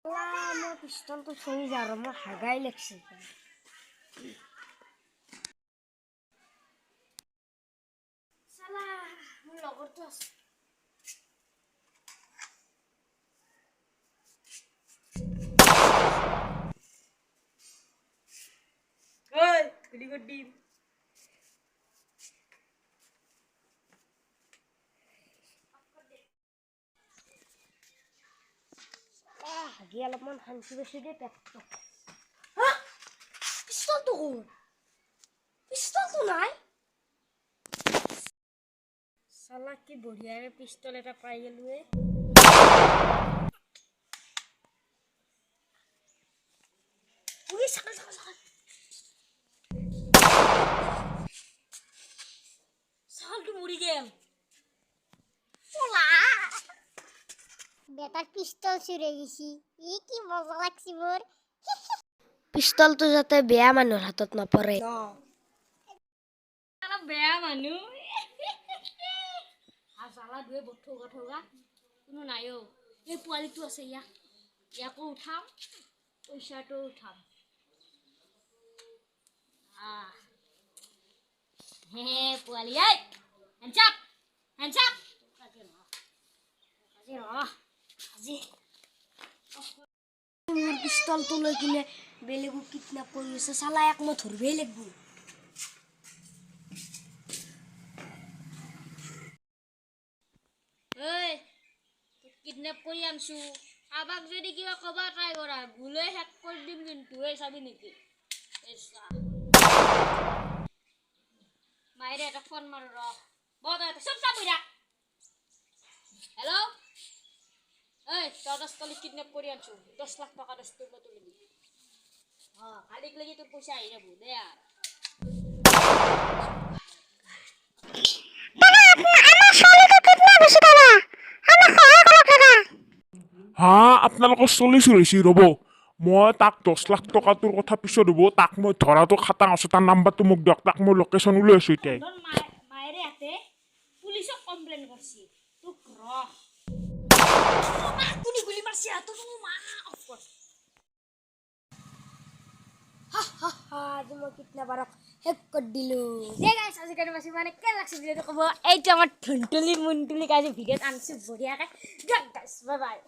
মই পিষ্টলটো থৈ যাওঁ আৰু মই হাগাই লাগছে। চালা মোৰ লগৰটো আছে। গুলি কৰি দিম। হাগি অলপমান শান্তি পাইছোঁ দেই পেটটো। পিষ্টলটো ক'ত? পিষ্টলটো নাই। চালা কি বঢ়িয়াৰে পিষ্টল এটা পাই গ'লোৱে। ছাগলটো মৰি গেল। বেটাৰ পিস্তল চুৰে গেছি, ই কি মজা লাগছে মোৰ। পিস্তলটো যাতে বেয়া মানুহৰ হাতত নপৰে। বেয়া মানুহ জ্বালা দুৱে বৰ ঠগা ঠগা কোনো নাই অ'। এই পোৱালিটো আছে, ইয়াক ইয়াকো উঠাম, পইচাটো উঠাম। হে পোৱালি, এই হেণ্ডছ আপ, হেণ্ডছ আপ। আজি মোৰ পিস্তলটো লৈ কিনে বেলেগক কিডনেপ কৰি আছে। চালা এক মই ধৰবই লাগিব। ঐ, কিডনেপ কৰি আনছো, কাৰোবাক যদি কিবা ক'বা ট্ৰাই কৰা, গুলে শেষ কৰি দিম কিন্তু। এই চাবি নেকি? এই চা, মায়েৰে এটা ফোন মাৰো ৰ। বৰ চব চাব থাক। হেল্ল', ঐ, তই তলি কিডনেপ কৰি আনছো, 10 লাখ টকা দহ তুলিব তুলিবি। অঁ, কালিক লাগি তোৰ পইচা আহি যাব দে। আৰু হা, আপোনালোকৰ চলি চুৰিছি ৰ'ব। মই তাক 10 লাখ টকাটোৰ কথা পিছত হ'ব, তাক মই ধৰাটো খাটাং আছে। তাৰ নাম্বাৰটো মোক দিয়ক, তাক মই লোকেশ্যন উলিয়াই আছোঁ এতিয়াই। মায়েৰে হাতে পুলিচক কমপ্লেইন কৰছি তোক। ৰ, কোনে গুলি মাৰছি? মা অফ কৰ। আজি মই কিডনেপাৰক শেষ কৰি দিলোঁ। দে গাইছ, আজি কাৰণে বাছি মানে কেনে লাগছে ভিডিঅ'টো ক'ব। এইটো আমাৰ ধুনতুলি মুনতুলিক আজি ভিডিঅ'ত আনিছোঁ বঢ়িয়াকৈ। দিয়ক গাইছ, বাই বাই।